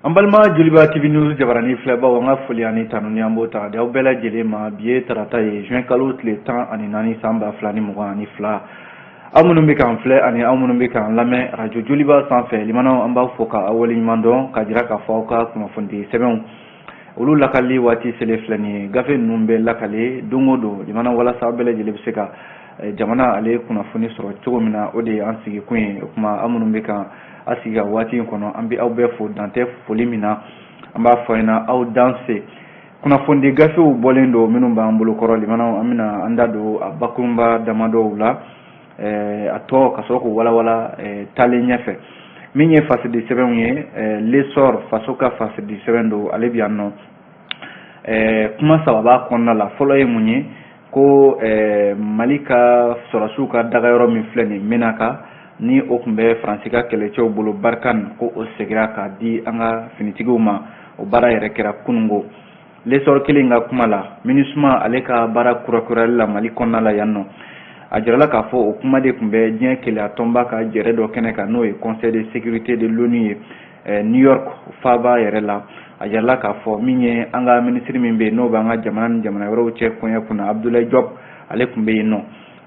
An balima Joliba TV News jabarani filɛbaw, an ka foli ani tanuni, an b'o ta ka di aw bɛɛ lajɛlen ma. Bi ye tarata ye, juin kalo tile 14, san 2022. Aw minnu bɛ k'an filɛ ani aw minnu bɛ k'an lamɛn radio Joliba sanfɛ, limanaw, an b'aw fo ka aw waleɲuman dɔn, ka jira k'a fɔ aw ka kunnafonidi sɛbɛnw, olu lakali waati selen filɛ nin ye. Gafe ninnu bɛ lakale don o don, limana, walasa aw bɛɛ lajɛlen bɛ se ka jamana ale kunnafoni sɔrɔ cogo min na. O de ye an sigikun ye. O tuma, aw minnu bɛ ka a sigi ka waati in kɔnɔ, an bɛ aw bɛɛ fo dantɛ foli min na. An b'a fɔ ɲɛna, aw danse. Kunnafonidi gafew bɔlen don minnu b'an bolo kɔrɔ, limanaw, an bɛna an da don a bakurunba damadɔw la, a tɔ ka sɔrɔ k'o walawala taalen ɲɛfɛ. Min ye fasidi sɛbɛnw ye, L'Essor, faso ka fasidi sɛbɛn don, ale bɛ yan nɔ. Kuma saba b'a kɔnɔna la. Fɔlɔ ye mun ye? Ko Mali ka sɔrɔsiw ka dagayɔrɔ min filɛ nin Menaka, ni o tun bɛ Faransi ka kɛlɛcɛw bolo Barkhane, ko o segira k'a di an ka finitigiw ma. O baara yɛrɛ kɛra kunungo. L'Essor kelen ka kuma la, MINUSMA ale ka baara kurakurayali la Mali kɔnɔna la yan nɔ, a jirala k'a fɔ o kuma de tun bɛ diɲɛ keleya tɔnba ka jɛrɛ dɔ kɛnɛ kan, n'o ye Conseil de sécurité de l'ONU ye, New York faaba yɛrɛ la. A jirala k'a fɔ min ye an ka minisiri min bɛ yen, n'o b'an ka jamana ni jamana wɛrɛw cɛ koɲɛ kunna, Abdoulaye Diop, ale tun bɛ yen nɔ.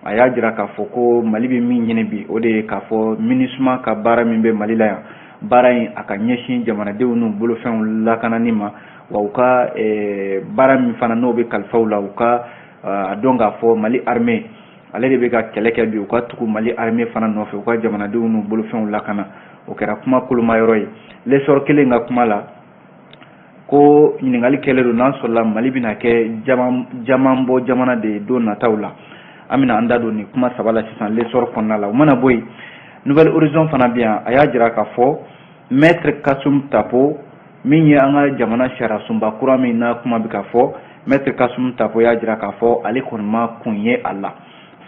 A y'a jira k'a fɔ ko Mali bɛ min ɲini bi, o de ye k'a fɔ MINUSMA ka baara min bɛ Mali la yan, baara in a ka ɲɛsin jamanadenw n'u bolofɛnw lakanani ma, wa u ka baara min fana n'o bɛ kalifaw la, u ka a dɔn k'a fɔ Mali armée ale de bɛ ka kɛlɛ kɛ bi, u ka tugu Mali armée fana nɔfɛ, u ka jamanadenw n'u bolofɛnw lakana. O kɛra kuma koloma yɔrɔ ye. L'Essor kelen ka kuma la, ko ɲininkali kɛlen don n'an sɔrɔla Mali bɛna kɛ jaman bɔ jamana de ye don nataw la. An bɛna an da don nin kuma saba la sisan L'Essor kɔnɔna la. O mana bɔ yen, Nouvel Horizon fana bɛ yan. A y'a jira k'a fɔ Maître Kassoum Tapo, min ye an ka jamana sariyasunba kura min n'a kuma bɛ ka fɔ, Maître Kassoum Tapo y'a jira k'a fɔ ale kɔni ma kun ye a la,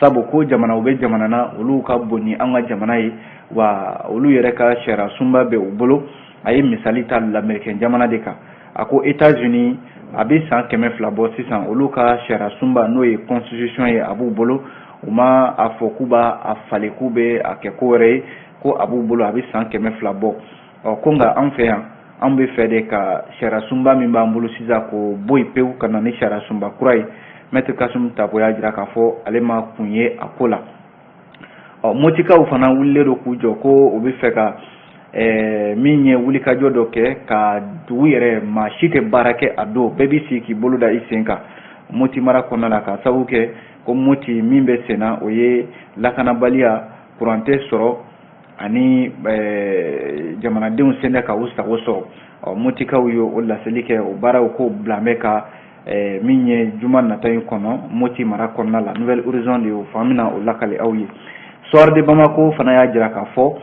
sabu ko jamana u bɛ jamana na, olu ka bon ni an ka jamana ye, wa olu yɛrɛ ka sariyasunba bɛ u bolo. A ye misali ta lamɛrikɛn jamana de kan. A ko États-Unis, a bɛ san 200 bɔ sisan, olu ka sariyasunba, n'o ye constitution ye, a b'u bolo. U ma a fɔ k'u b'a a falen, k'u bɛ a kɛ ko wɛrɛ ye, ko a b'u bolo, a bɛ san 200 bɔ. Ɔ, ko nka an fɛ yan, an bɛ fɛ de ka sariyasunba min b'an bolo sisan k'o bɔ yen pewu, ka na ni sariyasunba kura ye. Maître Kassoum Tapo y'a jira k'a fɔ ale ma kun ye a ko la. Ɔ, Motikaw fana wulilen don k'u jɔ, ko u bɛ fɛ ka min ye wulikajɔ dɔ kɛ ka dugu yɛrɛ, maa si tɛ baara kɛ a don, bɛɛ b'i sigi k'i bolo da i sen kan Moti mara kɔnɔna la, ka sababu kɛ ko Moti min bɛ sen na, o ye lakanabaliya, kuran tɛ sɔrɔ, ani jamanadenw sen tɛ ka u sago sɔrɔ. Ɔ, Motikaw ye o laseli kɛ. O baaraw ko bila bɛ ka min ye juma nata in kɔnɔ Moti mara kɔnɔna la. Nouvel Horizon de y'o fɔ, an bɛna o lakale aw ye. Soir de Bamako fana y'a jira k'a fɔ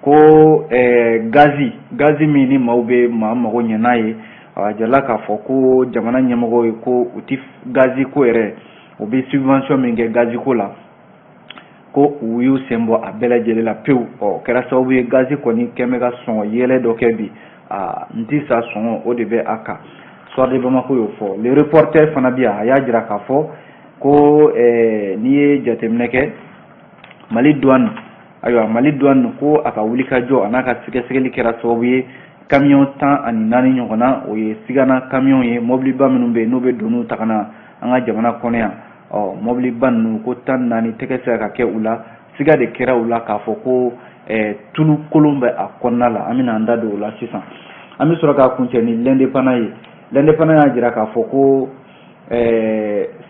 ko gazi min ni maaw bɛ maa mago ɲɛ n'a ye, a jirala k'a fɔ ko jamana ɲɛmɔgɔw ye ko u ti gazi ko yɛrɛ, u bɛ subvention min kɛ gazi ko la, ko u y'u sen bɔ a bɛɛ lajɛlen la pewu. Ɔ, kɛra sababu ye gazi kɔni kɛn bɛ ka sɔngɔ yɛlɛ dɔ kɛ bi, a n ti sa sɔngɔ, o de bɛ a kan. Soir de Bamako y'o fɔ. Le Reporter fana bi yan, a y'a jira k'a fɔ ko n'i ye jateminɛ kɛ Mali douane, ayiwa, Mali douane ko a ka wulikajɔ a n'a ka sɛgɛsɛgɛli kɛra sababu ye camion 14 ɲɔgɔnna, o ye sigana camion ye, mɔbiliba minnu bɛ yen n'u bɛ doniw ta ka na an ka jamana kɔnɔ yan. Ɔ, mɔbiliba ninnu ko 14, tɛgɛ sera ka kɛ u la, siga de kɛra u la k'a fɔ ko tulu kolon bɛ a kɔnɔna la. An bɛna an da don o la sisan. An bɛ sɔrɔ k'a kuncɛ ni L'Indépendant ye. L'Indépendant y'a jira k'a fɔ ko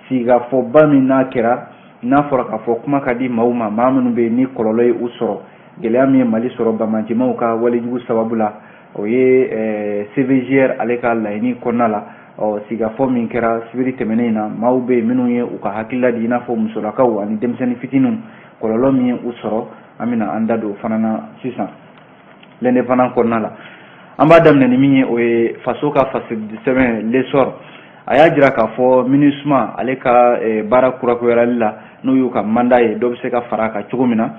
sigikafɔba min n'a kɛra, n'a fɔra k'a fɔ kuma ka di maaw ma, maa minnu bɛ yen ni kɔlɔlɔ ye u sɔrɔ, gɛlɛya min ye Mali sɔrɔ banbaancimaw ka walejugu sababu la, o ye CVJR ale ka laɲini kɔnɔna la. Ɔ, sigikafɔ min kɛra sibiri tɛmɛnen in na, maaw bɛ yen minnu ye u ka hakilila di, i n'a fɔ musolakaw ani denmisɛnnin fitininw, kɔlɔlɔ min ye u sɔrɔ, an bɛna an da don o fana na sisan L'Indépendant kɔnɔna la. An b'a daminɛ ni min ye, o ye faso ka fasidi sɛbɛn L'Essor. A y'a jira k'a fɔ MINUSMA ale ka baara kurakurayali la, n'o y'u ka mandat ye, dɔ bɛ se ka fara a kan cogo min na.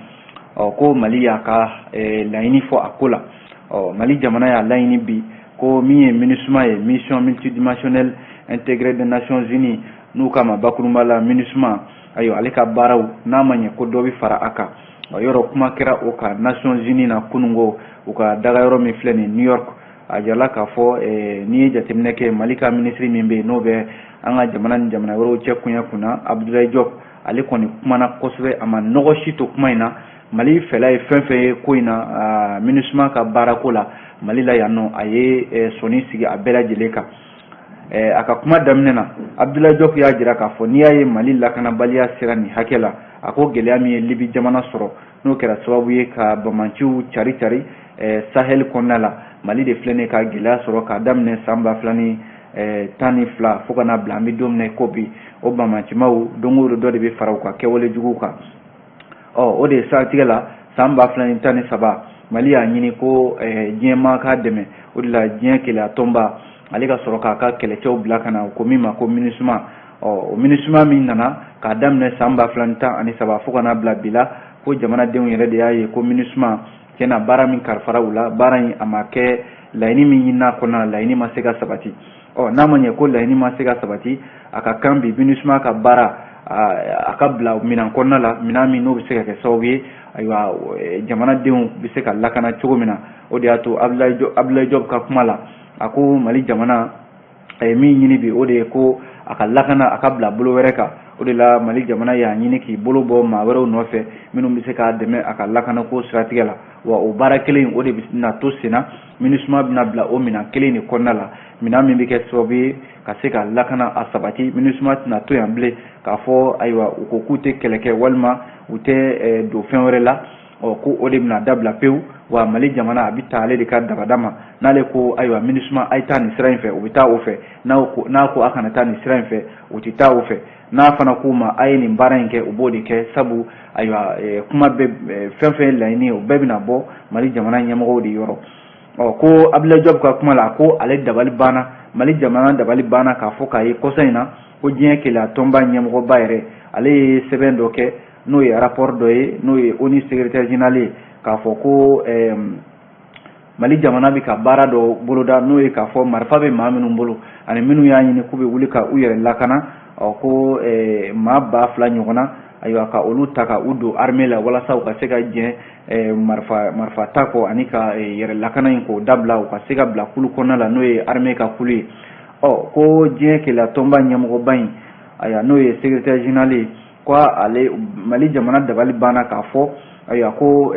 Ɔ, ko Mali y'a ka laɲini fɔ a ko la. Ɔ, Mali jamana y'a laɲini bi ko min ye MINUSMA ye, Mission multidimensionnelle intégrée des Nations Unies, n'u k'a ma bakurunba la MINUSMA, ayiwa, ale ka baaraw n'a ma ɲɛ ko dɔ bɛ fara a kan. Ɔ, yɔrɔ kuma kɛra o kan Nations Unies na kunungo, u ka dagayɔrɔ min filɛ nin New York. A jirala k'a fɔ n'i ye jateminɛ kɛ, Mali ka minisiri min bɛ yen, n'o bɛ an ka jamana ni jamana wɛrɛw cɛ koɲɛ kunna, Abdoulaye Diop, ale kɔni kumana kosɛbɛ, a ma nɔgɔ si to kuma in na. Mali fɛla ye fɛn fɛn ye ko in na, MINUSMA ka baarako la Mali la yan nɔ, a ye sɔnni sigi a bɛɛ lajɛlen kan. A ka kuma daminɛ na, Abdoulaye Diop y'a jira k'a fɔ n'i y'a ye Mali lakanabaliya sera nin hakɛ la, a ko gɛlɛya min ye Libi jamana sɔrɔ, n'o kɛra sababu ye ka bamanciw cari cari Sahel kɔnɔna la, Mali de filɛ nin ka gɛlɛya sɔrɔ k'a daminɛ san 2012 fo ka n'a bila an bɛ don min na ko bi. O bamancimaw, don o don dɔ de bɛ fara u ka kɛwale juguw kan. Ɔ, o de ye siratigɛ la, san 2013, Mali y'a ɲini ko diɲɛmaa k'a dɛmɛ. O de la diɲɛ kelenya tɔnba ale ka sɔrɔ k'a ka kɛlɛcɛw bila ka na, o ko min ma ko MINUSMA. Ɔ, o MINUSMA min nana k'a daminɛ san 2013 fo ka n'a bila bi la, ko jamanadenw yɛrɛ de y'a ye ko MINUSMA tiɲɛna, baara min kalifara u la, baara in a ma kɛ. Laɲini min ɲinina kɔnɔna la, laɲini ma se ka sabati. Ɔ, n'a ma ɲɛ ko laɲini ma se ka sabati, a ka kan bi MINUSMA ka baara a ka bila minɛn kɔnɔna la, minɛn min n'o bɛ se ka kɛ sababu ye, ayiwa, jamanadenw bɛ se ka lakana cogo min na. O de y'a to Abdoulaye Diop ka kuma la, a ko Mali jamana a ye min ɲini bi, o de ye ko a ka lakana a ka bila bolo wɛrɛ kan. O de la Mali jamana y'a ɲini k'i bolo bɔ maa wɛrɛw nɔfɛ minnu bɛ se k'a dɛmɛ a ka lakanako siratigɛ la. Wa o baara kelen, o de bɛna to senna. MINUSMA bɛna bila o minɛn kelen de kɔnɔna la, minɛn min bɛ kɛ sababu ye ka se ka lakana a sabati. MINUSMA tɛna to yan bilen k'a fɔ ayiwa, u ko k'u tɛ kɛlɛ kɛ walima u tɛ don fɛn wɛrɛ la. Ɔ, ko o de bɛna dabila pewu. Wa Mali jamana a bɛ taa ale de ka dabada ma. N'ale ko ayiwa, MINUSMA, a ye taa nin sira in fɛ, u bɛ taa o fɛ. N'a ko a kana taa nin sira in fɛ, u tɛ taa o fɛ. N'a fana k'u ma a ye nin baara in kɛ, u b'o de kɛ. Sabu ayiwa, kuma bɛ fɛn fɛn ye laɲini ye, o bɛɛ bɛna bɔ Mali jamana ɲɛmɔgɔw de yɔrɔ. Ɔ, ko Abdoulaye Diop ka kuma la, ko ale dabali banna, Mali jamana dabali banna k'a fɔ k'a ye kɔsa in na ko diɲɛ kelenya tɔnba ɲɛmɔgɔba yɛrɛ, ale ye sɛbɛn dɔ kɛ, n'o ye rapport dɔ ye, n'o ye ONU secrétaire général ye, k'a fɔ ko Mali jamana bɛ ka baara dɔ boloda, n'o ye k'a fɔ marifa bɛ maa minnu bolo ani minnu y'a ɲini k'u bɛ wuli ka u yɛrɛ lakana. Ɔ, ko maa 2000 ɲɔgɔnna, ayiwa, ka olu ta ka u don armée la walasa u ka se ka jɛn marifa ta kɔ ani ka yɛrɛ lakana in k'o dabila, u ka se ka bila kulu kɔnɔna la, n'o ye armée ka kulu ye. Ɔ, ko diɲɛ kelenya tɔnba ɲɛmɔgɔba in, ayiwa, n'o ye secrétaire général ye, ko ale Mali jamana dabali banna k'a fɔ ayiwa ko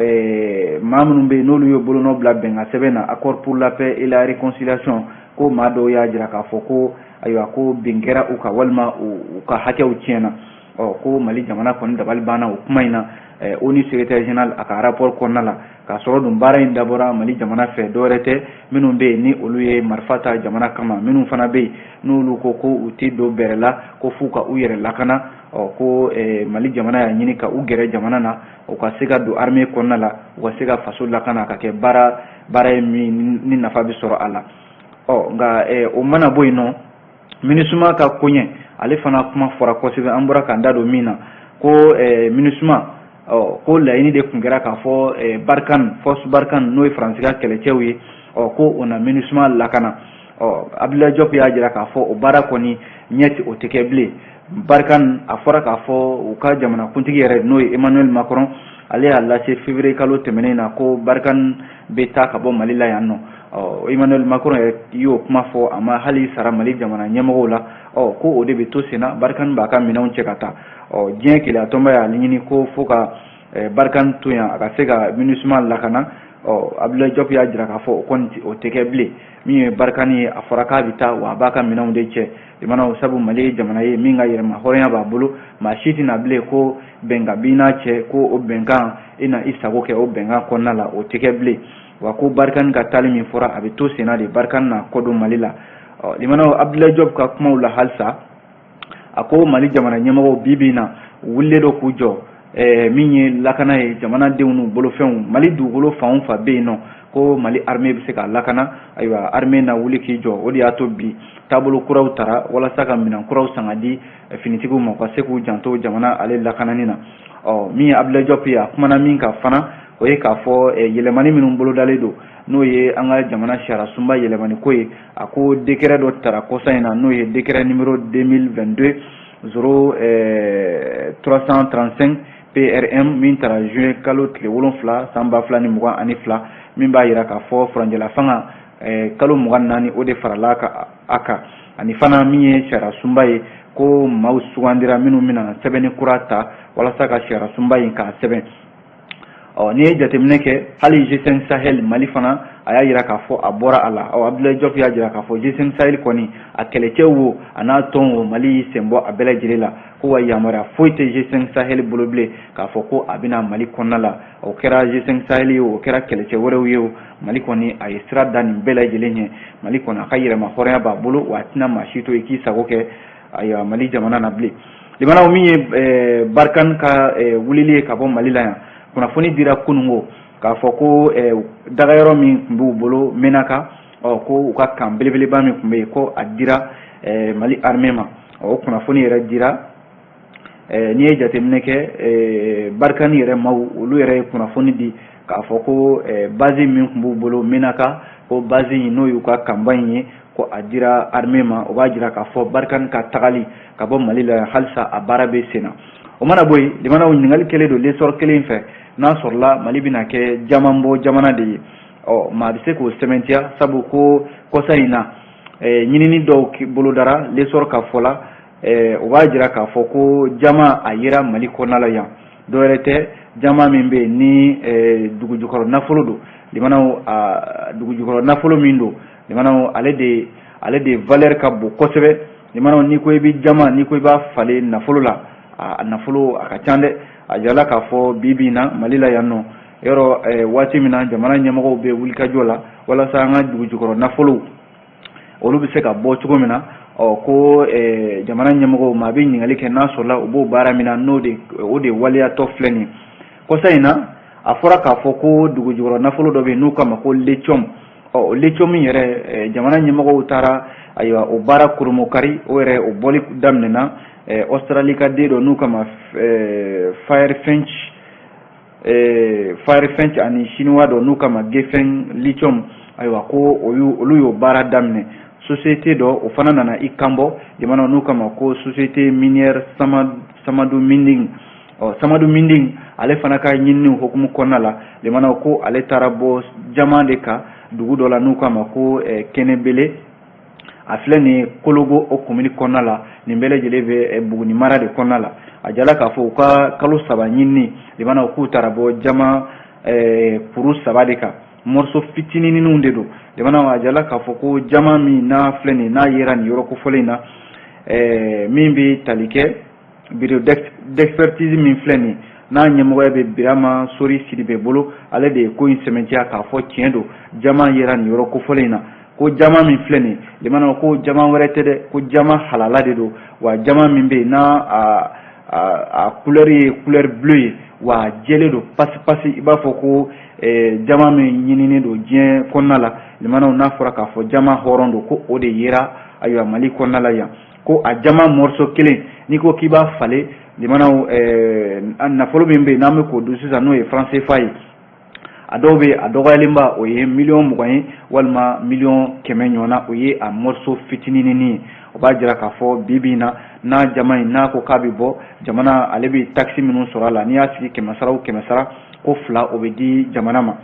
maa minnu bɛ yen, n'olu ye bolonɔ bila bɛnkan sɛbɛn na, accord pour la paix et la réconciliation, ko maa dɔw y'a jira k'a fɔ ko ayiwa, ko bin kɛra u kan walima u ka hakɛw tiɲɛna. Ɔ, ko Mali jamana kɔni dabali banna o kuma in na, ONU secrétaire général a ka rapport kɔnɔna la, k'a sɔrɔ dun baara in dabɔra Mali jamana fɛ, dɔwɛrɛ tɛ, minnu bɛ yen ni olu ye marifa ta jamana kama, minnu fana bɛ yen n'olu ko ko u tɛ don bɛrɛ la ko f'u ka u yɛrɛ lakana. Ɔ, ko Mali jamana y'a ɲini ka u gɛrɛ jamana na, u ka se ka don armée kɔnɔna la, u ka se ka faso lakana, ka kɛ baara baara ye min ni nafa bɛ sɔrɔ a la. Ɔ, nka o mana bɔ yen nɔ, MINUSMA ka koɲɛ, ale fana kuma fɔra kosɛbɛ. An bɔra k'an da don min na, ko MINUSMA, ɔ, ko laɲini de tun kɛra k'a fɔ Barkhane, force Barkhane, n'o ye Faransi ka kɛlɛcɛw ye, ɔ, ko o na MINUSMA lakana. Ɔ, Abdoulaye Diop y'a jira k'a fɔ o baara kɔni ɲɛ ti, o tɛ kɛ bilen. Barkhane, a fɔra k'a fɔ u ka jamanakuntigi yɛrɛ, n'o ye Emmanuel Macron, ale y'a lase février kalo tɛmɛnen na ko Barkhane bɛ taa ka bɔ Mali la yan nɔ. Ɔ, Emmanuel Macron yɛrɛ y'o kuma fɔ, a ma hali sara Mali jamana ɲɛmɔgɔw la. Ɔ, ko o de bɛ to sen na, Barkhane b'a ka minɛnw cɛ ka taa. Ɔ, diɲɛ kelenya tɔnba y'a ɲini ko fo ka Barkhane to yan, a ka se ka MINUSMA lakana. Ɔ, Abdoulaye Diop y'a jira k'a fɔ o kɔni o tɛ kɛ bilen. Min ye Barkhane ye, a fɔra k'a bɛ taa, wa a b'a ka minɛnw de cɛ. Limanaw, sabu Mali ye jamana ye min ka yɛrɛma hɔrɔnya b'a bolo, maa si tɛna bilen ko bɛnkan b'i n'a cɛ, ko o bɛnkan i na i sago kɛ o bɛnkan kɔnɔna la, o tɛ kɛ bilen. Wa ko Barkhane ka taali min fɔra, a bɛ to senna de, Barkhane n'a kɔ don Mali la. Ɔ, limanaw, Abdoulaye Diop ka kumaw la halisa, a ko Mali jamana ɲɛmɔgɔw bi bi in na wulilen don k'u jɔ min ye lakana ye jamanadenw n'u bolofɛnw. Mali dugukolo fan o fan bɛ yen nɔ ko Mali armée bɛ se k'a lakana, ayiwa, armée na wuli k'i jɔ. O de y'a to bi taabolo kuraw tara walasa ka minɛn kuraw san ka di finitigiw ma, u ka se k'u janto jamana ale lakanani na. Ɔ, min ye Abdoulaye Diop ye, a kumana min kan fana, o ye k'a fɔ yɛlɛmani minnu bolodalen don, n'o ye an ka jamana sariya sunba yɛlɛmani ko ye. A ko décret dɔ tara kɔsa in na, n'o ye décret numéro 2022 0 335 PRM, min tara juin kalo tile 7 san 2022, min b'a jira k'a fɔ furancɛla fanga Kalo 24, o de farala a kan. Ani fana, min ye sariya sunba ye, ko maaw sugandira minnu bɛna sɛbɛnni kura ta walasa ka sariya sunba in k'a sɛbɛn. Ɔ, n'i ye jateminɛ kɛ, hali G5 Sahel, Mali fana a y'a jira k'a fɔ a bɔra a la. Ɔ, Abdoulaye Diop y'a jira k'a fɔ G5 Sahel kɔni, a kɛlɛcɛw wo, a n'a tɔn wo, Mali y'i sen bɔ a bɛɛ lajɛlen la, ko wa yamaruya foyi tɛ G5 Sahel bolo bilen k'a fɔ ko a bɛna Mali kɔnɔna la. O kɛra G5 Sahel ye o, o kɛra kɛlɛcɛ wɛrɛw ye o, Mali kɔni a ye sira da nin bɛɛ lajɛlen ɲɛ. Mali kɔni, a ka yɛrɛma hɔrɔnya b'a bolo, wa a tɛna maa si to yen k'i sago kɛ, ayiwa, Mali jamana na bilen. Limanaw, min ye Barkhane ka wulili ye ka bɔ Mali la yan, kunnafoni dira kununko k'a fɔ ko dagayɔrɔ min tun b'u bolo Menaka, ɔ, ko u ka camp belebeleba min tun bɛ yen, ko a dira Mali armée ma. O kunnafoni yɛrɛ dira. N'i ye jateminɛ kɛ, Barkhane yɛrɛ maaw, olu yɛrɛ ye kunnafoni di k'a fɔ ko base min tun b'u bolo Menaka, ko base in, n'o y'u ka camp ba in ye, ko a dira armée ma. O b'a jira k'a fɔ Barkhane ka tagali ka bɔ Mali la, halisa a baara bɛ sen na. O mana bɔ yen, limanaw, ɲininkali kɛlen don L'Essor kelen fɛ n'a sɔrɔla Mali bɛna kɛ jaman bɔ jamana de ye. Ɔ, maa bɛ se k'o sɛmɛntiya, sabu ko kɔsa in na, ɲinini dɔw bolodara. L'Essor ka fɔ la, o b'a jira k'a fɔ ko jama a yera Mali kɔnɔna la yan. Dɔwɛrɛ tɛ, jama min bɛ yen ni dugu jukɔrɔ nafolo don. Limanaw, dugu jukɔrɔ nafolo min don, limanaw, ale de valeur ka bon kosɛbɛ. Limanaw, n'i ko i bɛ jama, n'i ko i b'a falen nafolo la, a nafolo a ka ca dɛ. A jirala k'a fɔ bi bi in na, Mali la yan nɔ, yɔrɔ waati min na jamana ɲɛmɔgɔw bɛ wulikajɔ la walasa an ka dugu jukɔrɔ nafolo, olu bɛ se ka bɔ cogo min na, ɔ, ko jamana ɲɛmɔgɔw, maa bɛ ɲininkali kɛ n'a sɔrɔla u b'o baara min na, n'o de o de waleyatɔ filɛ nin ye. Kɔsa in na, a fɔra k'a fɔ ko dugu jukɔrɔ nafolo dɔ bɛ yen n'u k'a ma ko lithium. Ɔ, lithium yɛrɛ, jamana ɲɛmɔgɔw taara, ayiwa, o baara koromokari, o yɛrɛ o bɔli daminɛna. Australie ka den dɔ n'u k'a ma Firefinch ani Chinois dɔ n'u k'a ma Ganfeng Lithium, ayiwa, ko olu y'o baara daminɛ. Société dɔ, o fana nana i kanbɔ jamana, n'u k'a ma ko Société Minière Simandou Mining. Ɔ, Simandou Mining, ale fana ka ɲinini hukumu kɔnɔna la, limanaw, ko ale taara bɔ jama de kan dugu dɔ la n'u k'a ma ko Kɛnɛbele. A filɛ nin ye Kologo, o commune kɔnɔna la. Nin bɛɛ lajɛlen bɛ Buguni mara de kɔnɔna la. A jala k'a fɔ u ka kalo 3 ɲinini, limanaw, k'u taara bɔ jama kuru 3 de kan, morceau fitininw de don. Limanaw, a jala k'a fɔ ko jama min n'a filɛ nin n'a yera nin yɔrɔ kofɔlen in na, min bɛ tali kɛ bureau d'expertise min filɛ nin n'a ɲɛmɔgɔya bɛ Birama Sori Sidibe bolo, ale de ye ko in sɛmɛntiya k'a fɔ tiɲɛ don, jama yera nin yɔrɔ kofɔlen in na. Ko jama min filɛ nin, limanaw, ko jama wɛrɛ tɛ dɛ, ko jama halala de don. Wa jama min bɛ yen n'a a couleur ye couleur bleu ye, wa a jɛlen don pasi pasi, i b'a fɔ ko jama min ɲininen don diɲɛ kɔnɔna la. Limanaw, n'a fɔra k'a fɔ jama hɔrɔn don, ko o de yera, ayiwa, Mali kɔnɔna la yan. Ko a jama morceau kelen, n'i ko k'i b'a falen, limanaw, nafolo min bɛ yen n'an bɛ k'o dun sisan, n'o ye franc CFA ye, a dɔw bɛ a dɔgɔyalenba, o ye miliyɔn 20 ye walima miliyɔn 100 ɲɔgɔnna. O ye a morceau fitininin ye. O b'a jira k'a fɔ bi bi in na, n'a jama in n'a ko k'a bɛ bɔ, jamana ale bɛ taxe minnu sɔrɔ a la, n'i y'a sigi 100 sara o 100 sara, ko 2 o bɛ di jamana ma.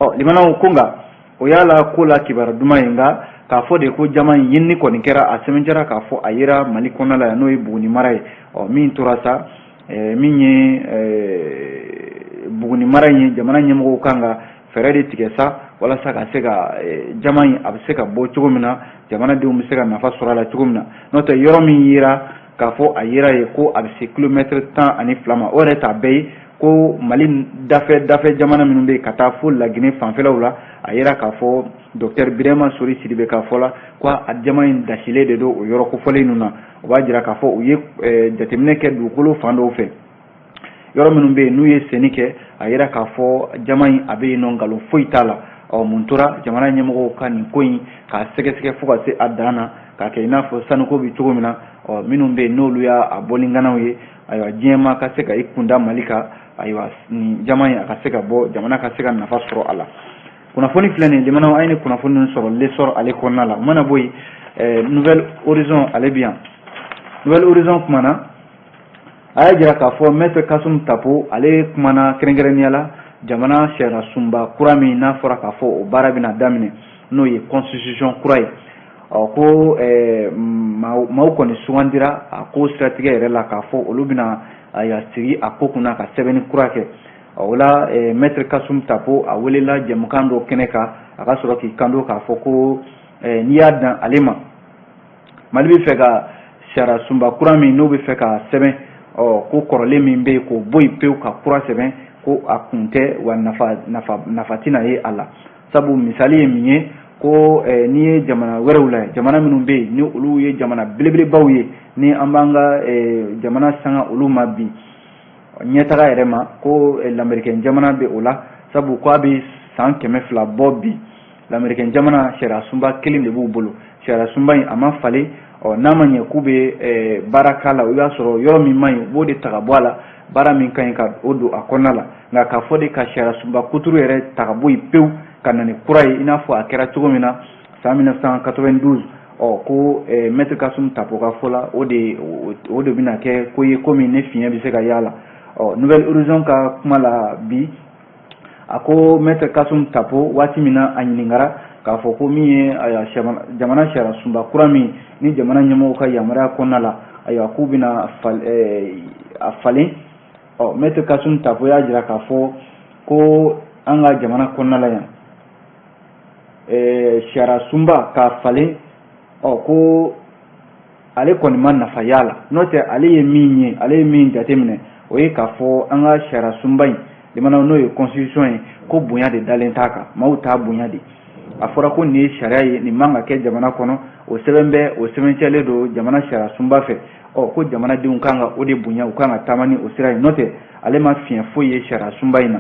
Ɔ, limanaw, ko nka o y'a la ko la kibaru duman ye, nka k'a fɔ de ko jama in ɲinini kɔni kɛra, a sɛbɛntiya k'a fɔ a yera Mali kɔnɔna la yan, n'o ye Buguni mara ye. Ɔ, min tora sa, min ye Buguni mara in ye, jamana ɲɛmɔgɔw kan ka fɛɛrɛ de tigɛ sa walasa ka se ka jama in a bɛ se ka bɔ cogo min na, jamanadenw bɛ se ka nafa sɔrɔ a la cogo min na. N'o tɛ, yɔrɔ min yera k'a fɔ a yera ye, ko a bɛ se kilomɛtiri 12 ma, o yɛrɛ t'a bɛɛ ye. Ko Mali dafɛ jamana minnu bɛ yen ka taa fo Laginɛ fanfɛlaw la, a yera k'a fɔ docteur Birama Sori Sidibe k'a fɔ la ko a jama in dasilen de don o yɔrɔ kofɔlen ninnu na. O b'a jira k'a fɔ u ye jateminɛ kɛ dugukolo fan dɔw fɛ, yɔrɔ minnu bɛ yen n'u ye senni kɛ, a yira k'a fɔ jama in a bɛ yen nɔ, nkalon foyi t'a la. Ɔ, mun tora? Jamana ɲɛmɔgɔw ka nin ko in k'a sɛgɛsɛgɛ fo ka se a dan na, k'a kɛ i n'a fɔ sanuko bɛ cogo min na. Ɔ, minnu bɛ yen n'olu y'a bɔlinganaw ye, ayiwa, diɲɛma ka se ka i kunda Mali kan, ayiwa, nin jama in a ka se ka bɔ, jamana ka se ka nafa sɔrɔ a la. Kunnafoni filɛ nin, limanaw, an ye nin kunnafoni ninnu sɔrɔ L'Essor ale kɔnɔna la. O mana bɔ yen, Nouvel Horizon ale bɛ yan. Nouvel Horizon kumana, a y'a jira k'a fɔ maître Kassoum Tapo, ale kumana kɛrɛnkɛrɛnnenya la jamana sariya sunba kura min n'a fɔra k'a fɔ o baara bɛna daminɛ, n'o ye n'o ye constitution kura ye. Ɔ ko maaw kɔni sugandira a ko siratigɛ yɛrɛ la k'a fɔ olu bɛna ayiwa sigi a ko kunna ka sɛbɛnni kura kɛ. O la, maître Kassoum Tapo a welela jɛmukan dɔ kɛnɛ kan, a ka sɔrɔ k'i kanto k'a fɔ ko n'i y'a dan ale ma, Mali bɛ fɛ ka sariya sunba kura min n'o bɛ fɛ ka sɛbɛn, ɔ ko kɔrɔlen min bɛ yen, k'o bɔ yen pewu ka kura sɛbɛn, ko a kun tɛ wa nafa tɛna ye a la. Sabu misali ye min ye, ko n'i ye jamana wɛrɛw lajɛ, jamana minnu bɛ yen ni olu ye jamana belebelebaw ye, ni an b'an ka jamana sanga olu ma bi ɲɛtaga yɛrɛ ma, ko lamerikɛn jamana bɛ o la. Sabu ko a bɛ san 200 bɔ bi, lamerikɛn jamana sariya sunba kelen de b'u bolo. Sariya sunba in, a ma falen. Ɔ n'a ma ɲɛ k'u bɛ baara k'a la, i b'a sɔrɔ yɔrɔ min man ɲi, u b'o de ta ka bɔ a la, baara min ka ɲi ka o don a kɔnɔna la. Nka k'a fɔ de ka sariya sunba kuturu yɛrɛ ta ka bɔ yen pewu ka na ni kura ye, i n'a fɔ a kɛra cogo min na san 1992, ɔ ko maître Kassoum Tapo ka fɔ la, o de bɛna kɛ ko ye komi ne fiɲɛ bɛ se ka y'a la. Ɔ Nouvel Horizon ka kuma la bi, a ko maître Kassoum Tapo, waati min na a ɲininkara k'a fɔ ko min ye ayiwa jamana sariya sunba kura min ni jamana ɲɛmɔgɔw ka yamaruya kɔnɔna la, ayiwa k'u bɛna a falen, ɔ maître Kassoum Tapo y'a jira k'a fɔ ko an ka jamana kɔnɔna la yan, sariya sunba k'a falen, ɔ ko ale kɔni ma nafa y'a la. N'o tɛ, ale ye min ye, ale ye min jateminɛ, o ye k'a fɔ an ka sariya sunba in limanaw, n'o ye constitution ye, ko bonya de dalen t'a kan, maaw t'a bonya de. A fɔra ko nin ye sariya ye, nin man ka kɛ jamana kɔnɔ, o sɛbɛn bɛ, o sɛbɛncɛlen don jamana sariya sunba fɛ. Ɔ ko jamanadenw kan ka o de bonya, u kan ka taama ni o sira ye. N'o tɛ, ale ma fiɲɛ foyi ye sariya sunba in na.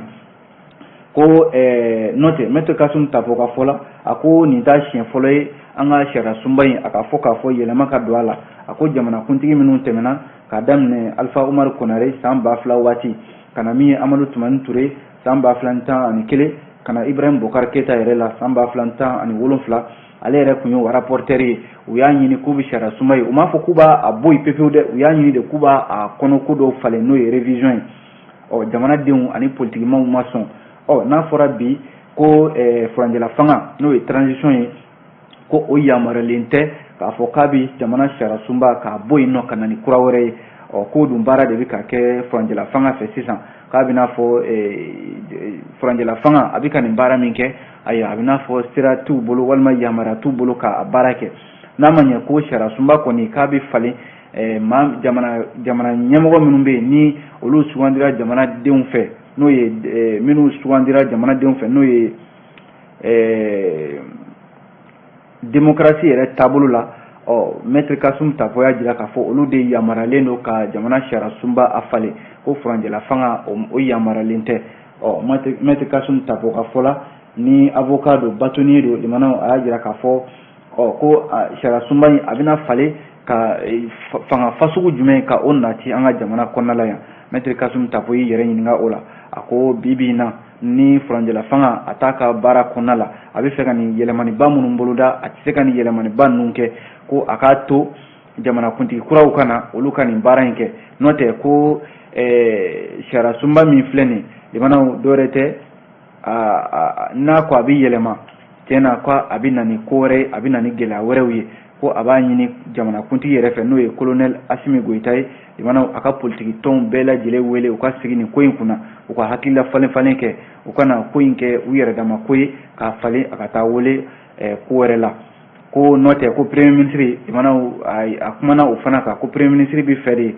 Ko n'o tɛ, maître Kassoum Tapo ka fɔ la, a ko nin t'a siɲɛ fɔlɔ ye an ka sariya sunba in, a ka fɔ k'a fɔ yɛlɛma ka don a la. A ko jamanakuntigi minnu tɛmɛna, k'a daminɛ Alpha Oumar Konaré san 2000 waati, ka na min ye Amadou Toumani Touré san 2011, ka na Ibrahim Boubacar Keïta yɛrɛ la san 2017, ale yɛrɛ tun ye o rapporteur ye. U y'a ɲini k'u bɛ sariya sunba ye, u m'a fɔ k'u b'a a bɔ yen pepewu dɛ, u y'a ɲini de k'u b'a a kɔnɔ ko dɔw falen, n'o ye révision ye. Ɔ jamanadenw ani politikimaw ma sɔn. Ɔ n'a fɔra bi ko furancɛla fanga, n'o ye transition ye, ko o yamaruyalen tɛ k'a fɔ k'a bɛ jamana sariya sunba k'a bɔ yen nɔ ka na ni kura wɛrɛ ye, ɔ k'o dun baara de bɛ ka kɛ furancɛla fanga fɛ sisan, k'a bɛ n'a fɔ furancɛla fanga a bɛ ka nin baara min kɛ, ayiwa a bɛ n'a fɔ sira t'u bolo walima yamaruya t'u bolo k'a baara kɛ. N'a ma ɲɛ ko sariya sunba kɔni k'a bɛ falen, maa jamana ɲɛmɔgɔ minnu bɛ yen ni olu sugandira jamanadenw fɛ, n'o ye minnu sugandira jamanadenw fɛ, n'o ye démocratie yɛrɛ taabolo la, ɔ maître Kassoum Tapo y'a jira k'a fɔ olu de yamaruyalen don ka jamana sariya sunba a falen, ko furancɛla fanga o yamaruyalen tɛ. Ɔ maître Kassoum Tapo ka fɔ la, ni avocat don, bâtonnier don, limanaw, a y'a jira k'a fɔ ɔ ko sariya sunba in a bɛna falen ka fanga fasugu jumɛn ka o nati an ka jamana kɔnɔna la yan. Maître Kassoum Tapo y'i yɛrɛ ɲininka o la. A ko bi bi in na, ni furancɛla fanga a t'a ka baara kɔnɔna la, a bɛ fɛ ka nin yɛlɛmaniba minnu boloda, a tɛ se ka nin yɛlɛmaniba ninnu kɛ, ko a k'a to jamanakuntigi kuraw ka na, olu ka nin baara in kɛ. N'o tɛ, ko sariya sunba min filɛ nin limanaw, dɔwɛrɛ tɛ, n'a ko a bɛ yɛlɛma, tiɲɛ na ko a bɛ na ni ko wɛrɛ ye, a bɛ na ni gɛlɛya wɛrɛw ye. Ko a b'a ɲini jamanakuntigi yɛrɛ fɛ, n'o ye colonel Assimi Goïta ye, limanaw, a ka politiki tɔnw bɛɛ lajɛlen wele, u ka sigi nin ko in kunna, u ka hakilila falen falen kɛ, u kana ko in kɛ u yɛrɛ dama ko ye k'a falen a ka taa wele ko wɛrɛ la. Ko n'o tɛ, ko premier ministre, limanaw, a kumana o fana kan, ko premier ministre bɛ fɛ de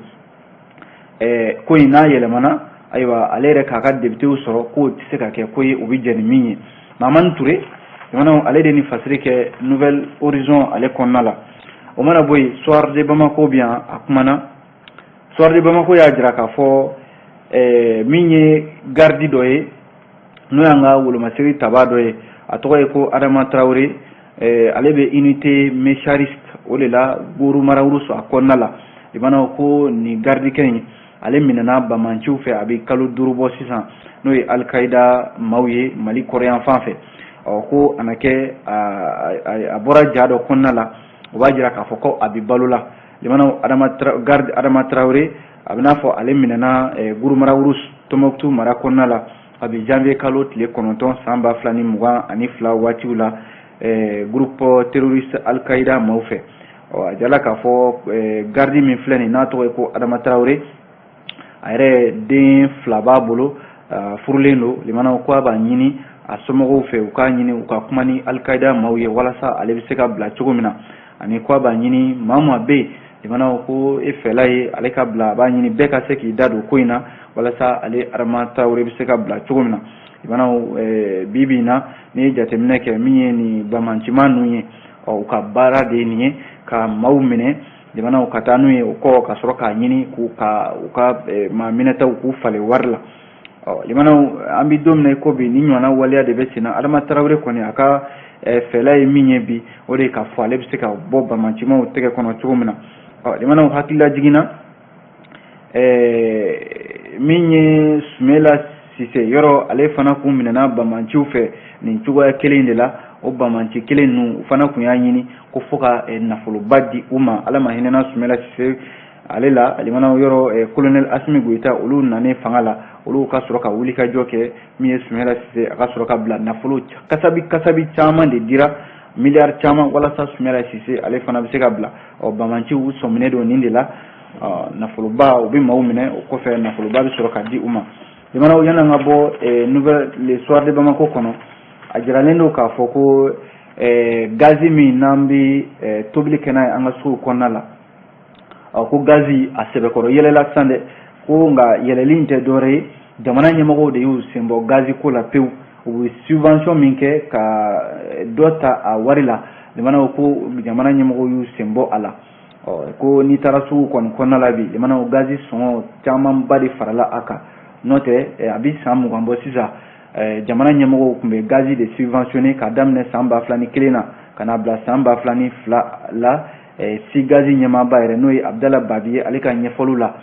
ko in n'a yɛlɛmana, ayiwa ale yɛrɛ k'a ka députéw sɔrɔ, k'o tɛ se ka kɛ ko ye u bɛ jɛn ni min ye. Mahamani Ture, limanaw, ale de ni fasiri kɛ Nouvel Horizon ale kɔnɔna la. O mana bɔ yen, Soir de Bamako bɛ yan, a kumana. Soir de Bamako y'a jira k'a fɔ min ye garde dɔ ye, n'o y'an ka wolomasiri taba dɔ ye, a tɔgɔ ye ko Adama Tarawele, ale bɛ unité méchariste o de la Gourou-Rharous a kɔnɔna la. Limanaw, ko nin gardikɛ in, ale minɛna bamanciw fɛ a bɛ kalo 5 bɔ sisan, n'o ye Alikaida maaw ye Mali kɔrɔyan fan fɛ. Ɔ ko a na kɛ a bɔra ja dɔ kɔnɔna la, o b'a jira k'a fɔ ko a bɛ balo la. Limanaw, garde Adama Tarawele, a bɛ n'a fɔ ale minɛna Gourou-Rharous, Tombouctou mara kɔnɔna la, a bɛ janvier kalo tile 9 san 2022 waatiw la. groupe terroriste Al-Qaïda maaw fɛ. Ɔ, a jala k'a fɔ garde min filɛ nin, n'a tɔgɔ ye ko Adama Tarawele, a yɛrɛ den 2 b'a bolo, furulen don. Limanaw, ko a b'a ɲini a somɔgɔw fɛ, u k'a ɲini u ka kuma ni Al-Qaïda maaw ye walasa ale bɛ se ka bila cogo min na, ani ko a b'a ɲini maa maa bɛ yen, limanaw, ko e fɛla ye ale ka bila, a b'a ɲini bɛɛ ka se k'i da don ko in na walasa ale Adama Tarawele bɛ se ka bila cogo min na. Limanaw, bi bi in na, n'i ye jateminɛ kɛ, min ye nin bamanciman ninnu ye, ɔ, u ka baara de ye nin ye, ka maaw minɛ, limanaw, ka taa n'u ye o kɔ, ka sɔrɔ k'a ɲini k'u ka u ka maa minɛtaw k'u falen wari la. Ɔ, limanaw, an bɛ don min na i ko bi, ni ɲɔgɔnna waleya de bɛ sen na. Adama Tarawele kɔni, a ka fɛla ye min ye bi, o de ye k'a fɔ ale bɛ se ka bɔ bamancimaw tɛgɛ kɔnɔ cogo min na. Ɔ, limanaw, hakilila jiginna, min ye Sumela Sise yɔrɔ, ale fana kun minɛna bamanciw fɛ nin cogoya kelen de la. O bamanci kelen ninnu, u fana kun y'a ɲini ko fo ka nafoloba di u ma. Ala ma hinɛna Sumela Sise ale la. Limanaw, yɔrɔ colonel Asimi Goyita, olu nanen fanga la, olu ka sɔrɔ ka wuli ka jɔ kɛ. Min ye Sumela Sise, a ka sɔrɔ ka bila. Nafolo kasabi kasabi caman de dira, miliyari caman, walasa Sumela Sise ale fana bɛ se ka bila. Ɔ, bamanciw sɔminen don nin de la, nafoloba, u bɛ maaw minɛ, o kɔfɛ nafoloba bɛ sɔrɔ ka di u ma. Limanaw, yanni an ka bɔ nouvelle Le Soir de Bamako kɔnɔ, a jiralen don k'a fɔ ko gazi min n'an bɛ tobili kɛ n'a ye an ka suguw kɔnɔna la, ko gazi a sɛbɛkɔrɔ yɛlɛla sisan dɛ. Ko nka yɛlɛli in tɛ dɔwɛrɛ ye, jamana ɲɛmɔgɔw de y'u sen bɔ gazi ko la pewu. U bɛ subvention min kɛ ka dɔ ta a wari la, limanaw, ko jamana ɲɛmɔgɔw y'u sen bɔ a la. Ɔ, ko n'i taara sugu kɔni kɔnɔna la bi, limanaw, gazi sɔngɔ camanba de farala a kan. N'o tɛ, a bɛ san 20 bɔ sisan, jamana ɲɛmɔgɔw tun bɛ gazi de subventionné k'a daminɛ san 2001 na ka n'a bila san 2002 la. Si gazi ɲɛmaaba yɛrɛ, n'o ye Abdala Babi ye, ale ka ɲɛfɔliw la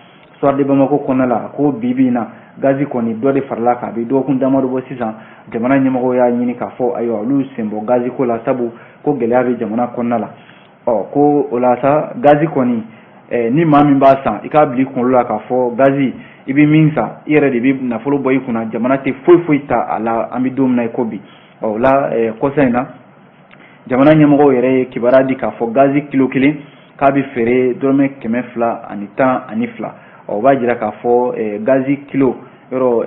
Soir de Bamako kɔnɔna la, ko bi bi in na, gazi kɔni dɔ de farala kan. A bɛ dɔgɔkun damadɔ bɔ sisan, jamana ɲɛmɔgɔw y'a ɲini k'a fɔ ayiwa, olu sen bɔ gazi ko la, sabu ko gɛlɛya bɛ jamana kɔnɔna la. Ɔ, ko o la sa, gazi kɔni, ni maa min b'a san, i k'a bila i kunkolo la k'a fɔ gazi i bɛ min san, i yɛrɛ de bɛ nafolo bɔ i kunna, jamana tɛ foyi foyi ta a la, an bɛ don min na i ko bi. Ɔ, o la, kɔsa in na, jamana ɲɛmɔgɔw yɛrɛ ye kibaruya di k'a fɔ gazi kilo 1 k'a bɛ feere dɔrɔmɛ 212. Ɔ, o b'a jira k'a fɔ gazi kilo yɔrɔ,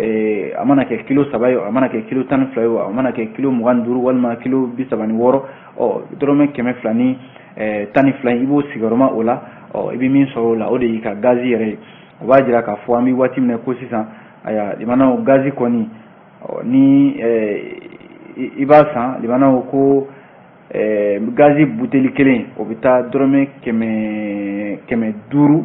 a mana kɛ kilo 3 ye, a mana kɛ kilo 12 ye, a mana kɛ kilo 25 walima kilo 36, ɔ, dɔrɔmɛ 212, i b'o sigiyɔrɔma o la. Ɔ, i bɛ min sɔrɔ o la, o de y'i ka gazi yɛrɛ ye. O b'a jira k'a fɔ an bɛ waati min na ko sisan, ayiwa, limanaw, gazi kɔni, ni i b'a san, limanaw, ko gazi buteli 1, o bɛ taa dɔrɔmɛ 580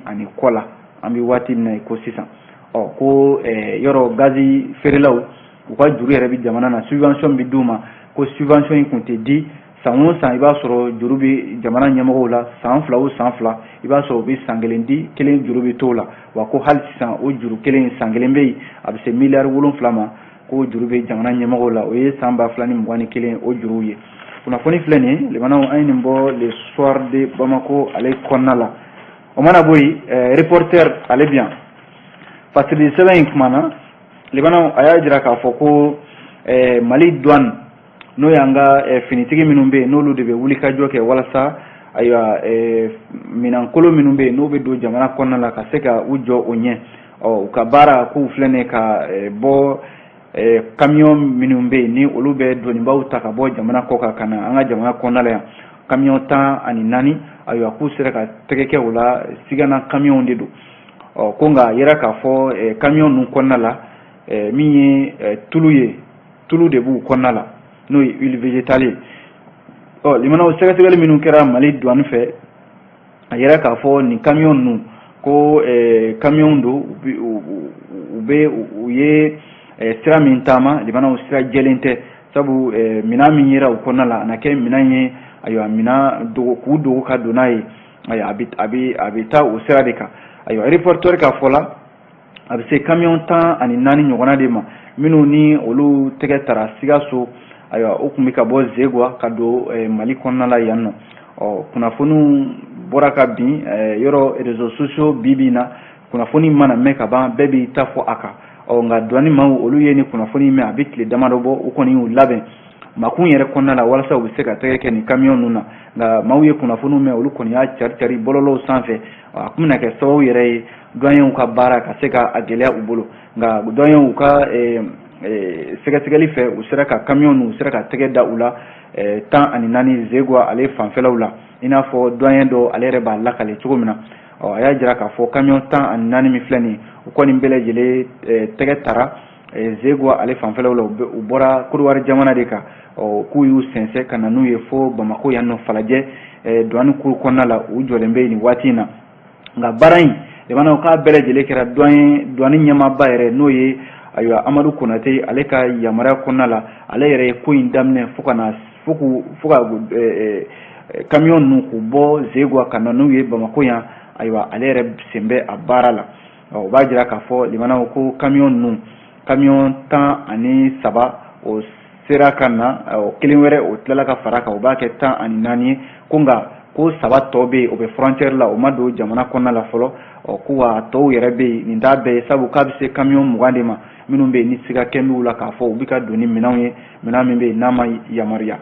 ani kɔ la, an bɛ waati min na i ko sisan. Ɔ, ko yɔrɔ gazi feerelaw, u ka juru yɛrɛ bɛ jamana na, subvention bɛ d'u ma. Ko subvention in kun tɛ di san o san, i b'a sɔrɔ juru bɛ jamana ɲɛmɔgɔw la. San 2 o san 2, i b'a sɔrɔ u bɛ san 1 di, kelen juru bɛ t'o la. Wa ko hali sisan, o juru kelen, san 1 bɛ yen, a bɛ se miliyari 7 ma, ko juru bɛ jamana ɲɛmɔgɔw la. O ye san 2021 o juruw ye. Kunnafoni filɛ nin ye, limanaw, an ye nin bɔ Le Soir de Bamako ale kɔnɔna la. O mana bɔ yen, Reporter ale bi yan, fasiri sɛbɛn in kumana. Limanaw, a y'a jira k'a fɔ ko Mali douane, n'o y'an ka finitigi minnu bɛ yen, n'olu de bɛ wuli ka jɔ kɛ walasa ayiwa, minɛnkolon minnu bɛ yen, n'o bɛ don jamana kɔnɔna la, ka se ka u jɔ o ɲɛ. Ɔ, u ka baara k'u filɛ nin ye ka bɔ camion minnu bɛ yen, ni olu bɛ donibaw ta ka bɔ jamana kɔ kan ka na an ka jamana kɔnɔna la yan, camion 14, ayiwa, k'u sera ka tɛgɛ kɛ o la, sigana camion de don. Ɔ, ko nka a yira k'a fɔ camion ninnu kɔnɔna la, min ye tulu ye, tulu de b'u kɔnɔna la, n'o ye huile végétale ye. Ɔ, limanaw, sɛgɛsɛgɛli minnu kɛra Mali douane fɛ, a yira k'a fɔ nin camion ninnu, ko camion don, u bɛ u ye sira min taama, limanaw, sira jɛlen tɛ, sabu minɛn min yera u kɔnɔna la, a na kɛ minɛn ye, ayiwa, minɛn dogo k'u dogo ka don n'a ye, ayiwa, a bɛ taa o sira de kan. Ayiwa, Reporter ka fɔ la, a bɛ se camion 14 ɲɔgɔnna de ma, minnu ni olu tɛgɛ tara Sikaso. Ayiwa, o tun bɛ ka bɔ Zegwa ka don Mali kɔnɔna la yan nɔ. Ɔ, kunnafoniw bɔra ka bin yɔrɔ réseaux sociaux bi bi in na, kunnafoni mana mɛn ka ban, bɛɛ b'i ta fɔ a kan. Ɔ, nka douane maaw, olu ye ni kunnafoni mɛn, a bɛ tile damadɔ bɔ, u kɔni y'u labɛn. Makun yɛrɛ kɔnɔna la walasa u bɛ se ka tɛgɛ kɛ nin kamiyɔn ninnu na. Nka maaw ye kunnafoniw mɛn, olu kɔni y'a cari cari bɔlɔlɔw sanfɛ. A tun bɛna kɛ sababu yɛrɛ ye douaniers ka baara ka se ka a gɛlɛya u bolo. Nka douaniers ka sɛgɛsɛgɛli fɛ, u sera ka kamiyɔn ninnu, u sera ka tɛgɛ da u la 14 Zegwa ale fanfɛlaw la, i n'a fɔ douanier dɔ ale yɛrɛ b'a lakale cogo min na. Ɔ, a y'a jira k'a fɔ kamiyɔn 14 min filɛ nin ye, u kɔni bɛɛ lajɛlen tɛgɛ tara Zegwa ale fanfɛlaw la. U bɔra Kodiwari jamana de kan. Ɔ, k'u y'u sɛnsɛn ka na n'u ye fo Bamakɔ yan nɔ, Falajɛ douane cour kɔnɔna la. U jɔlen bɛ nin waati in na. Nka baara in, limanaw, k'a bɛɛ lajɛlen kɛra douane ɲɛmaaba yɛrɛ, n'o ye ayiwa Amadu Konate, ale ka yamaruya kɔnɔna la. Ale yɛrɛ ye ko in daminɛ fo ka na fo ka kamiyɔn ninnu k'u bɔ Zegwa ka na n'u ye Bamakɔ yan. Ayiwa, ale yɛrɛ sen bɛ a baara la. O b'a jira k'a fɔ, limanaw, ko kamiyɔn ninnu, kamiyɔn 13, o sera ka na. Kelen wɛrɛ, o tilala ka fara kan, o b'a kɛ 14 ye. Ko nka ko saba tɔ bɛ yen, o bɛ frontière la, o ma don jamana kɔnɔna la fɔlɔ. Ɔ, ko wa tɔw yɛrɛ bɛ yen. Nin t'a bɛɛ ye, sabu k'a bɛ se kamiyɔn 20 de ma minnu bɛ yen ni siga kɛn b'u la k'a fɔ u bɛ ka don ni minɛnw ye, minɛn min bɛ yen n'a ma yamaruya.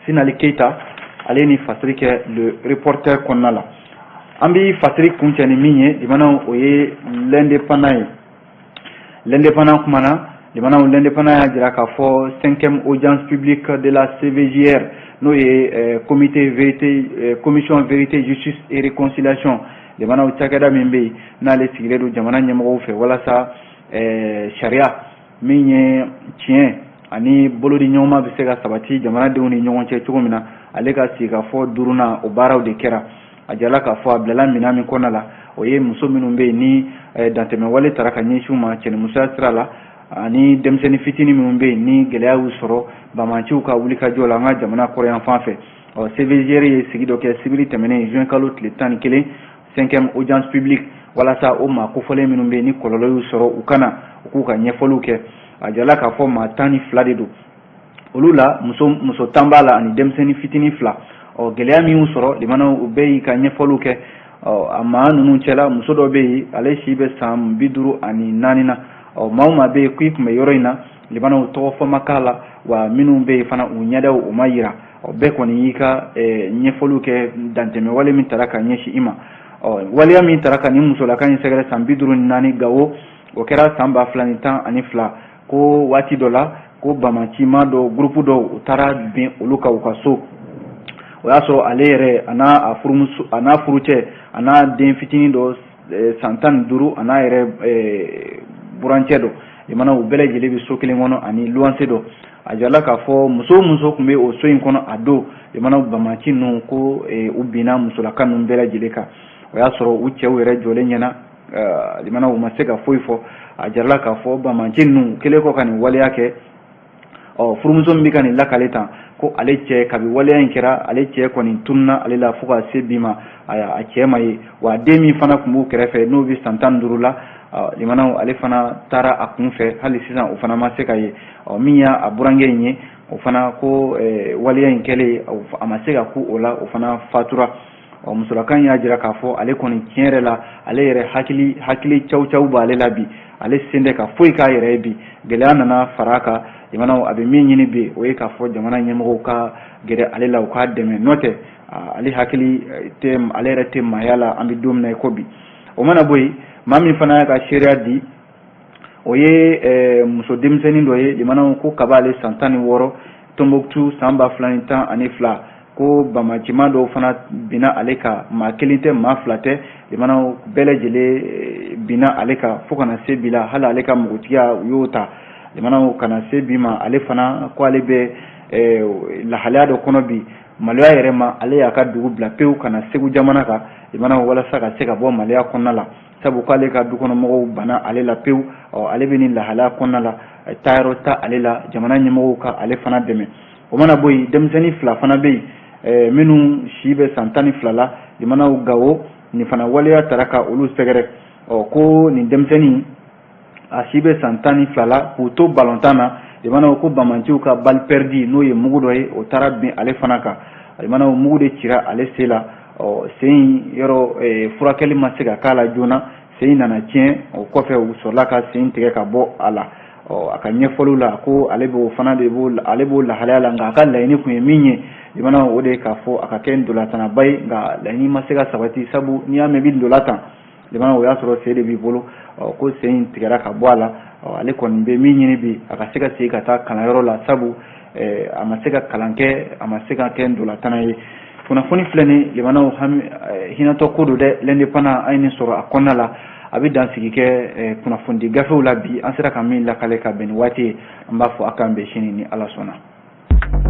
Sinali Keyita, ale ni fasiri kɛ Le Reporter kɔnɔna la. An bɛ fasiri kuncɛ ni min ye, limanaw, o ye L'Indépendant ye. L'Indépendant kumana, limanaw. L'Indépendant y'a jira k'a fɔ cinquième audience publique de la CVJR, n'o ye comité vérité, commission vérité, justice et réconciliation, limanaw, cakɛda min bɛ yen n'ale sigilen don jamana ɲɛmɔgɔw fɛ walasa sariya min ye tiɲɛ ani bolodi ɲɔgɔnma bɛ se ka sabati jamanadenw ni ɲɔgɔn cɛ cogo min na, ale ka sigikafɔ duurunan, o baaraw de kɛra. A jirala k'a fɔ a bilala minɛn min kɔnɔna la, o ye muso minnu bɛ yen ni dantɛmɛwale tara ka ɲɛsin u ma cɛnimusoya sira la, ani denmisɛnnin fitinin minnu bɛ yen ni gɛlɛya y'u sɔrɔ bamaciw ka wulikajɔ la an ka jamana kɔrɔyan fan fɛ. Ɔ, CVJR ye sigi dɔ kɛ sibiri tɛmɛnen, juin kalo tile 11, cinquième audience publique, walasa o maa kofɔlen minnu bɛ yen ni kɔlɔlɔ y'u sɔrɔ, u kana u k'u ka ɲɛfɔliw kɛ. A jirala k'a fɔ maa 12 de don. Olu la, muso 10 b'a la ani denmisɛnnin fitinin fila. Ɔ, gɛlɛya min y'u sɔrɔ, limanaw, u bɛɛ y'i ka ɲɛfɔliw kɛ. Ɔ, a maa ninnu cɛla, muso dɔ bɛ yen, ale si bɛ san 54 na. Ɔ, maa o maa bɛ yen k'i tun bɛ yɔrɔ in na, limanaw, tɔgɔ fɔ ma k'a la wa. Minnu bɛ yen fana, u ɲɛdaw u ma yira. Ɔ, bɛɛ kɔni y'i ka ɲɛfɔliw kɛ dantɛmɛwale min tara ka ɲɛsin i ma. Ɔ, waleya min tara ka nin musolaka in sɛgɛrɛ, san 54, Gawo, o kɛra san 2012. Ko waati dɔ la, ko bamacima dɔw, groupe dɔw, u taara bin olu kan u ka so. O y'a sɔrɔ ale yɛrɛ, a n'a furumuso, a n'a furucɛ, a n'a den fitinin dɔ san 15, a n'a yɛrɛ burancɛ dɔ, limana, u bɛɛ lajɛlen bɛ so kelen kɔnɔ ani luwanse dɔ. A jirala k'a fɔ muso o muso tun bɛ o so in kɔnɔ a don, limana, bamaci ninnu ko u binna musolaka ninnu bɛɛ lajɛlen kan. O y'a sɔrɔ u cɛw yɛrɛ jɔlen ɲɛna, limana, u ma se ka foyi fɔ. A jirala k'a fɔ bamaci ninnu kɛlen kɔ ka nin waleya kɛ, ɔ, furumuso min bɛ ka nin lakale tan, ko ale cɛ, kabi waleya in kɛra, ale cɛ kɔni tununna ale la fo ka se bi ma, a cɛ ma ye wa. Den min fana tun b'u kɛrɛfɛ, n'o bɛ san 15 la, limanaw, ale fana taara a kun fɛ, hali sisan o fana ma se ka ye. Ɔ, min y'a burankɛ in ye, o fana ko waleya in kɛlen, a ma se ka ku o la, o fana fatura. Ɔ, musolakan y'a jira k'a fɔ ale kɔni, tiɲɛ yɛrɛ la, ale yɛrɛ hakili caw caw b'ale la bi, ale sen tɛ ka foyi k'a yɛrɛ ye bi. Gɛlɛya nana fara a kan. Limanaw, a bɛ min ɲini bi, o ye k'a fɔ jamana ɲɛmɔgɔw ka gɛrɛ ale la, u k'a dɛmɛ, n'o tɛ ale hakili tɛ, ale yɛrɛ tɛ maaya la an bɛ don min na i ko bi. O mana bɔ yen, maa min fana y'a ka seereya di, o ye muso denmisɛnnin dɔ ye, limanaw, ko kaba ale san 16, Tombouctou, san 2012, ko bamacima dɔw fana binna ale kan. Maa kelen tɛ, maa fila tɛ, limanaw, bɛɛ lajɛlen binna ale kan fo kana se bi la. Hali ale ka npogotigiya, u y'o ta, limanaw, kana se bi ma. Ale fana ko ale bɛ lahalaya dɔ kɔnɔ bi, maloya yɛrɛ ma. Ale y'a ka dugu bila pewu ka na Segu jamana kan, limanaw, walasa ka se ka bɔ maloya kɔnɔna la, sabu k'ale ka dukɔnɔmɔgɔw banna ale la pewu. Ɔ, ale bɛ nin lahalaya kɔnɔna la, taayɔrɔ ta ale la. Jamana ɲɛmɔgɔw ka ale fana dɛmɛ. O mana bɔ yen, denmisɛnnin fila fana bɛ yen minnu si bɛ san 12 la, limanaw, Gawo, nin fana waleya tara ka olu sɛgɛrɛ. Ɔ, ko nin denmisɛnnin, a si bɛ san 12 la, k'u to balontan na, limanaw, ko bamanciw ka balle perdue, n'o ye mugu dɔ ye, o taara bin ale fana kan. Limanaw, mugu de cira ale sen la. Ɔ, sen in yɔrɔ furakɛli ma se ka k'a la joona, sen in nana tiɲɛ. O kɔfɛ, u sɔrɔla ka sen tigɛ ka bɔ a la. Ɔ, a ka ɲɛfɔliw la, ko ale b'o fana de b'o, ale b'o lahalaya la, nka a ka laɲini kun ye min ye, limanaw, o de ye k'a fɔ a ka kɛ ntolatanaba ye, nka laɲini ma se ka sabati, sabu n'i y'a mɛn i bɛ ntolatan, limanaw, o y'a sɔrɔ sen de b'i bolo. Ɔ, ko sen in tigɛra ka bɔ a la. Ɔ, ale kɔni bɛ min ɲini bi, a ka se ka segin ka taa kalanyɔrɔ la, sabu a ma se ka kalan kɛ, a ma se ka kɛ ntolatana ye. Kunnafoni filɛ nin, limanaw, hami hinɛtɔ ko don dɛ. L'Indépendant, an ye nin sɔrɔ a kɔnɔna la. A bɛ dansigi kɛ kunnafonidi gafew la bi, an sera ka min lakale ka bɛn ni waati ye. An b'a fɔ a k'an bɛn sini ni Ala sɔnna.